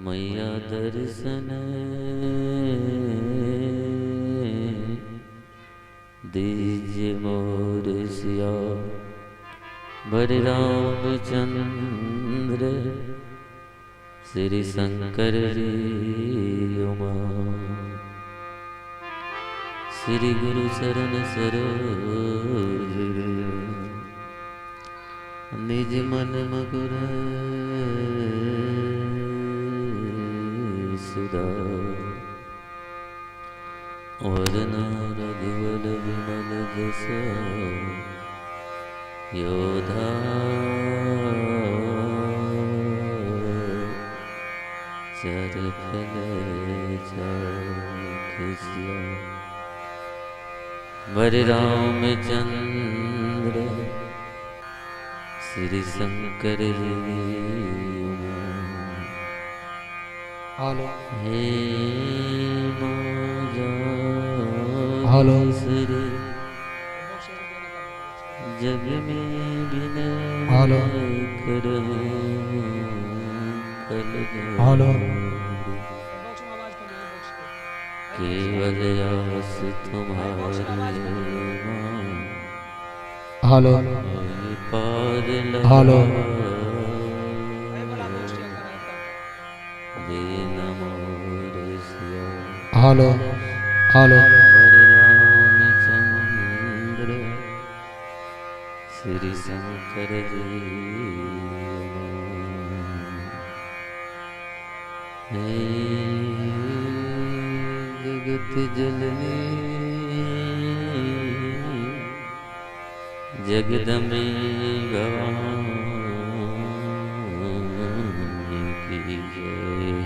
मैया दर्शन दीजिए मोर सिया बर रामचंद्र श्री शंकर जी उमा। श्री गुरु चरण सरोज निज मन मकुर सुधार। और न रघुवर विमल जस योधा चर फल चाखसिया बर रामचंद्र श्री शंकर जी उमा। हेलो हे माँ हेलो सरे जग में विनय हेलो करहूँ कल हेलो केवल आस तुम्हारी माँ हेलो मोहि पार हेलो लगा दीन मोर सिया हेलो हेलो बर रामचंद्र श्री शंकर जी उमा। हे जगत जननी जगदम्बे भवानी की जय।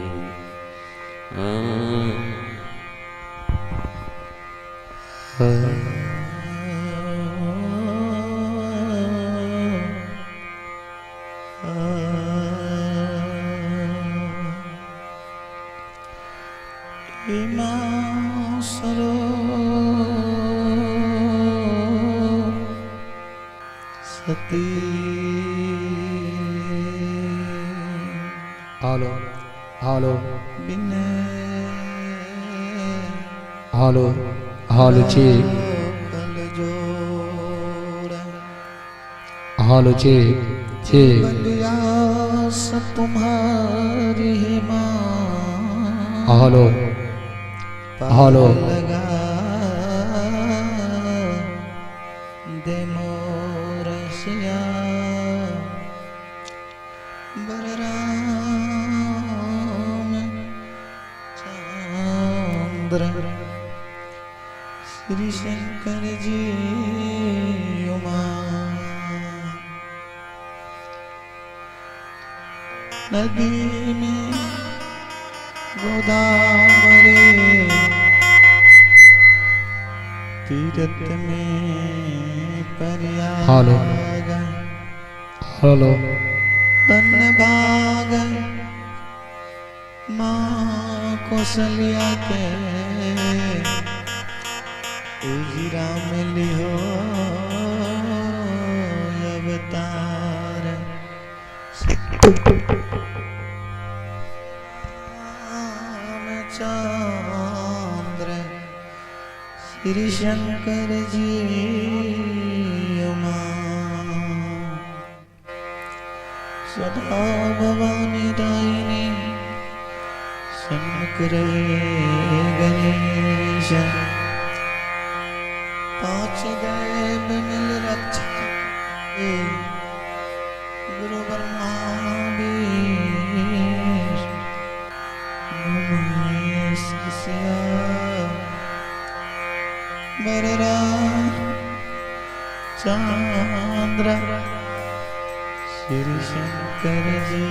सती हेलो हेलो बिन हेलो हेलो जी कल जोड़ हेलो जी जी बलियास तुम्हारी माँ हेलो पार हेलो लगा दे मोर सिया बर राम चंद्र श्री शंकर जी उमा। नदी में गोदावरी तीरथ में हेलो प्रयाग हेलो तन भाग माँ कौशल्या के जी राम लिहो अवतार। रामचंद्र श्री शंकर जी उमा। सदा भवानी दायिनी सन्मुख रहे गणेश। पांच देव मिल रक्षा गुरु ब्रह्मा विष्णु महेश सिया बर राम चंद्र श्री शंकर जी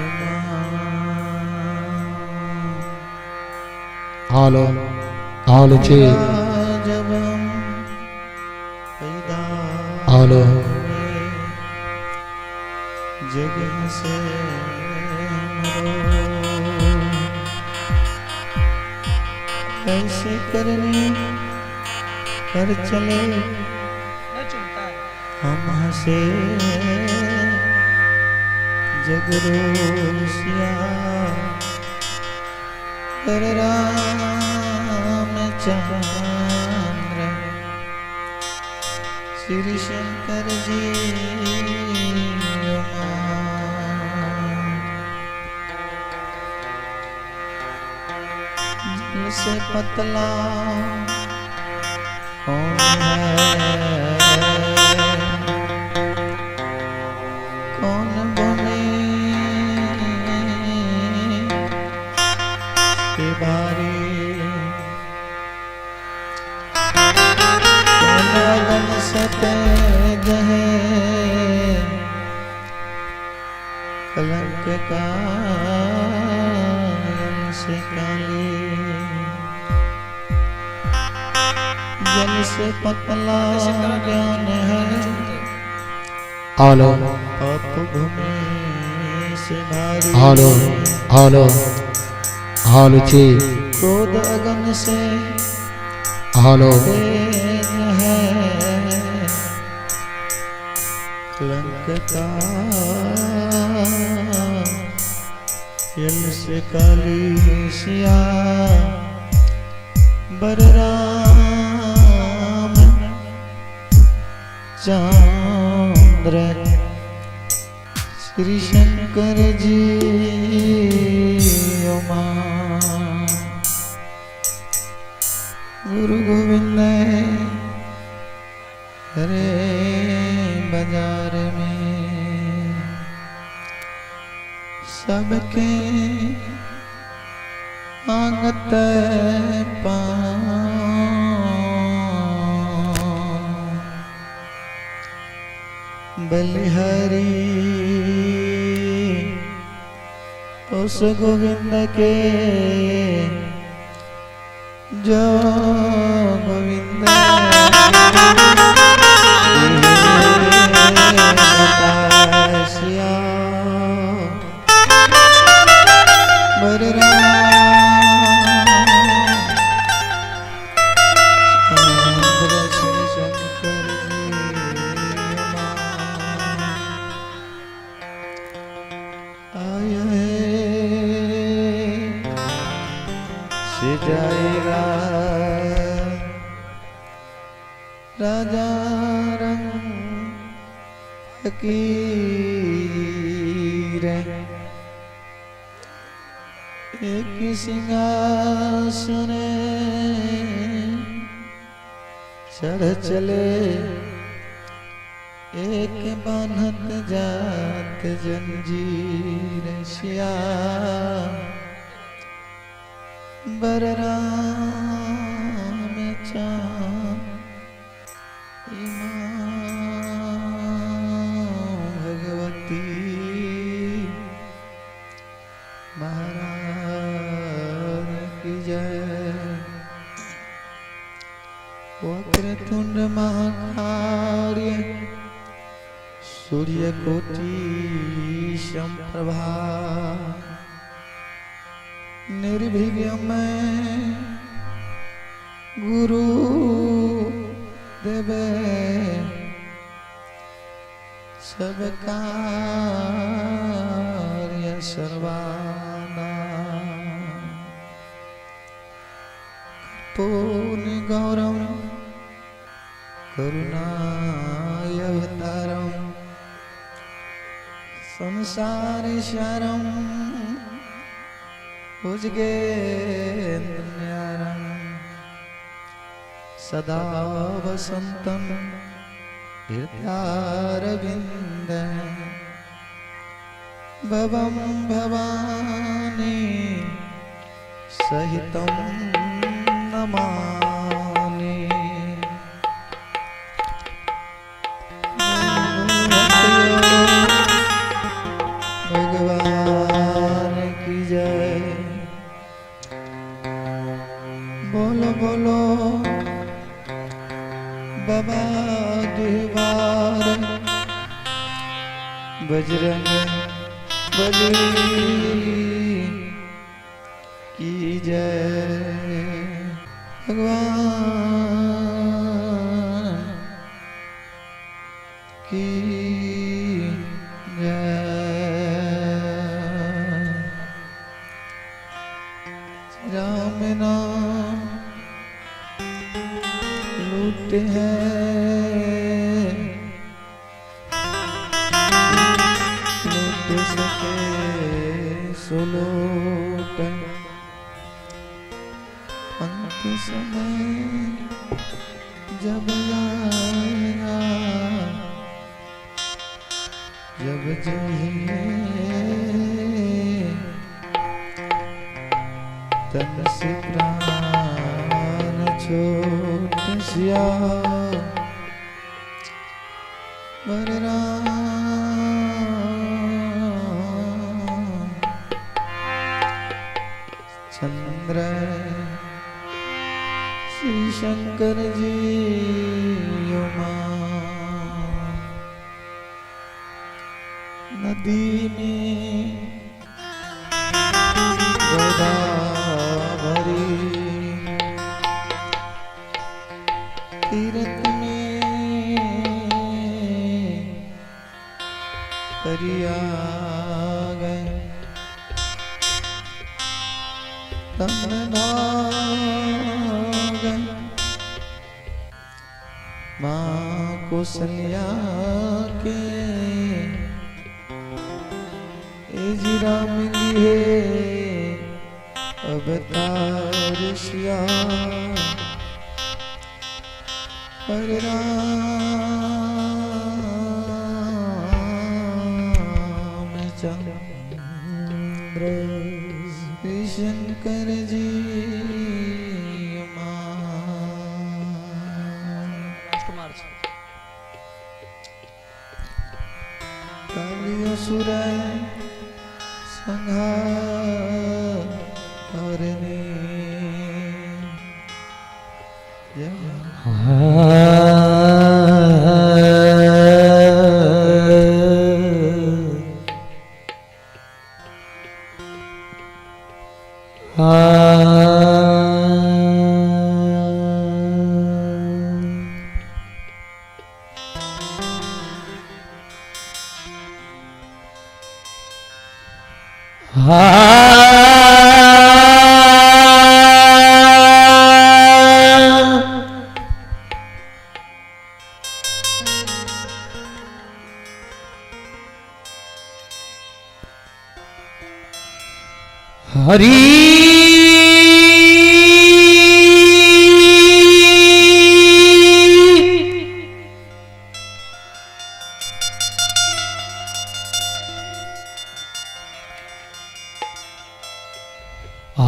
उमा। हेलो हेलो जी जब हम पैदा हेलो हुए जग से हमरो कैसे करने कर चले हम हंसे जगरोसिया कर राम चंद्र श्री शंकर जी जल से पतला कौन है, कौन भूमि से भारी, कौन अगन से तेज है, कलंक कायल से काली। जल से पतला ज्ञान है, हेलो पाप भूमि से भारी। हेलो हेलो हेलो जी। क्रोध अगन से हेलो तेज है, कलंक का जल से काली सिया बर राम चंद्र श्री शंकर जी उमा। गुरु गोविंद हरे बाजार में सबके आंगत पाँव। बलिहारी उस गोविंद के जो गोविंद बतासिया बर राम श्री शंकर जी आए से जाएगा राजा रंग फकीर एक सिंहासन चढ़ चले, एक बान्हत जात जंजीर सिया बर राम चाँद भगवती महाराज की जय। वक्रतुंड महाकार्य सूर्य कोटि संप्रभा निर्विघ्न गुरु देवे सब कार्य सर्वाना। पूर्ण गौरव करुणावतारम संसार सारम भुजगेन्द्रन्यारम सदा वसंतम हृदयारविंद भवं भवानी सहितं नमामि। भगवान की जय। बोलो बोलो बाबा द्वार बजरंग बली की जय। भगवान की जय। राम नाम लूट है, लूट सके सो लूट। अंत समय जब आएगा, जब जहिए तन से प्राण छोट सिया, बर राम चंद्र श्री शंकर जी उमा। नदी में गोदावरी, तीरथ में प्रयाग, तन भाग माँ कौशल्या के, ए जी राम लिए अवतार सिया, पर राम चंद्र श्री शंकर जी माँ। राजकुमार जी। कालियासुर संहारने, जय हरि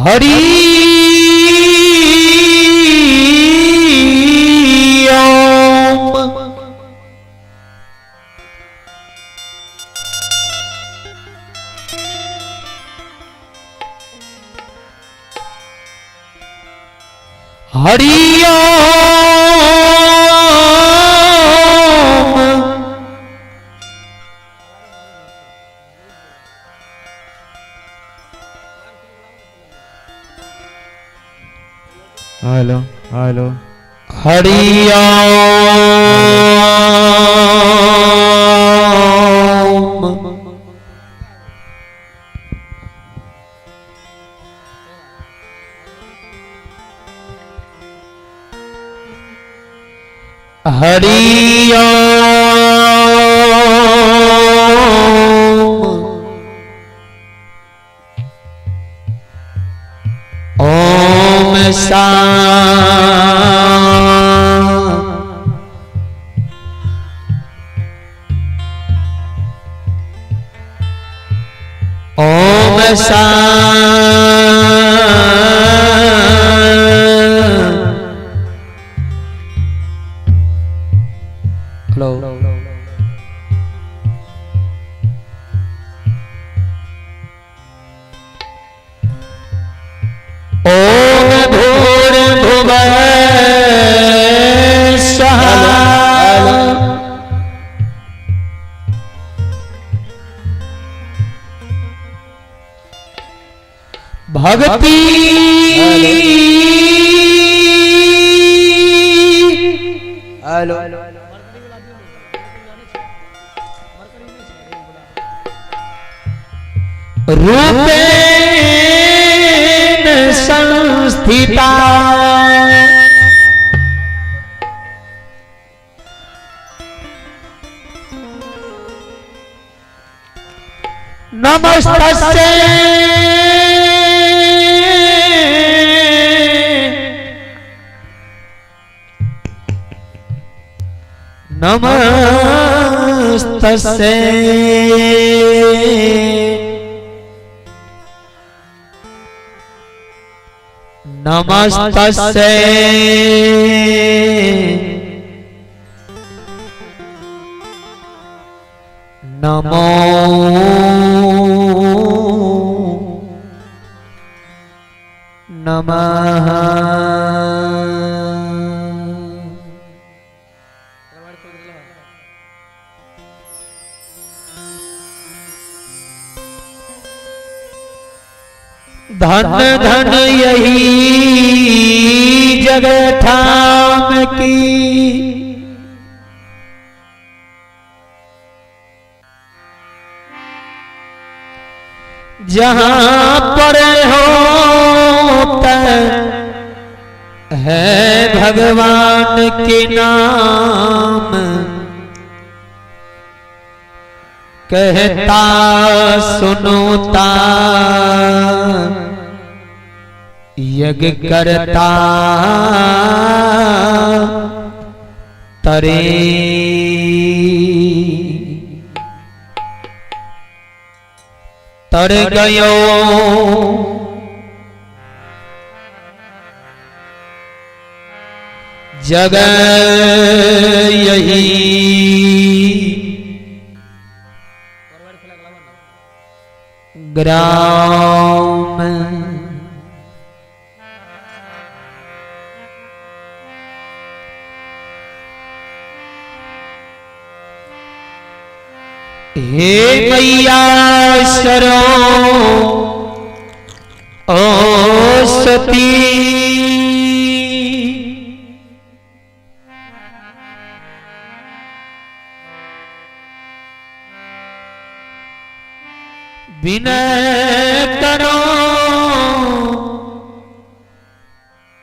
हरि ओम। हरि ओम। Hello hello. Hari Om. Hari Om. Om सा ओम सा हेलो। ओम भूर्भुवः स्वः भक्ति हेलो। रूपेण संस्थिता। संस्थिता। नमस्तस्यै नमस्तस्यै नमस्तस्यै नमो नमः। धन धन यही जग ठाम की, जहां पर होता है भगवान के नाम, कहता सुनता यज्ञ करता तरे। तर गयो जग यही ग्राम। हे मैया सरो ओ सती, विनय करो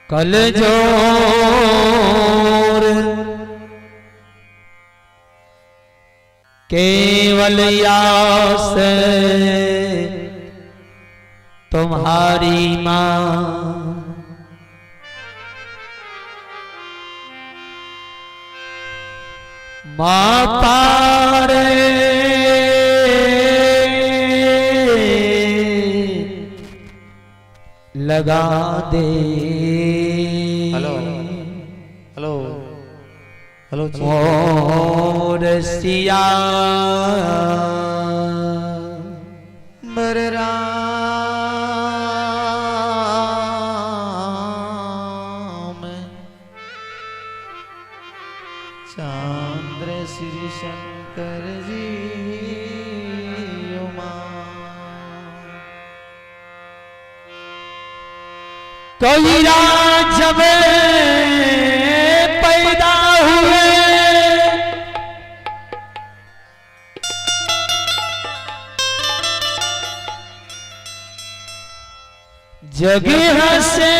कल जोर, केवल यास तुम्हारी मां। मां पार लगा दे। हेलो हेलो हेलो मोर सिया बर राम चांद्र श्री शंकर जी उमा। कोई जब पैदा हुए, जग हंसे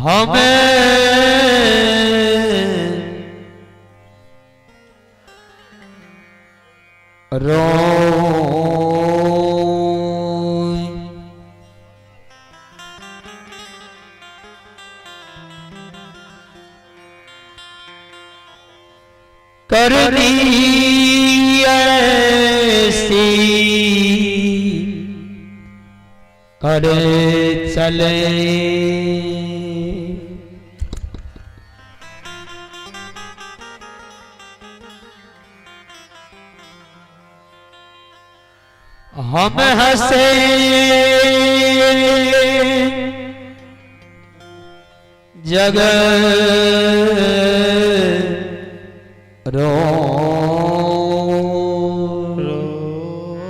हमें रो करनी ऐसी कर चले। हम हंसे जग रो रोसिया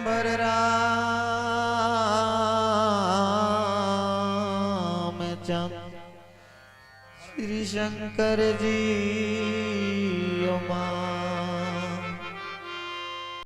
बर राम चंद्र श्री शंकर जी उमा।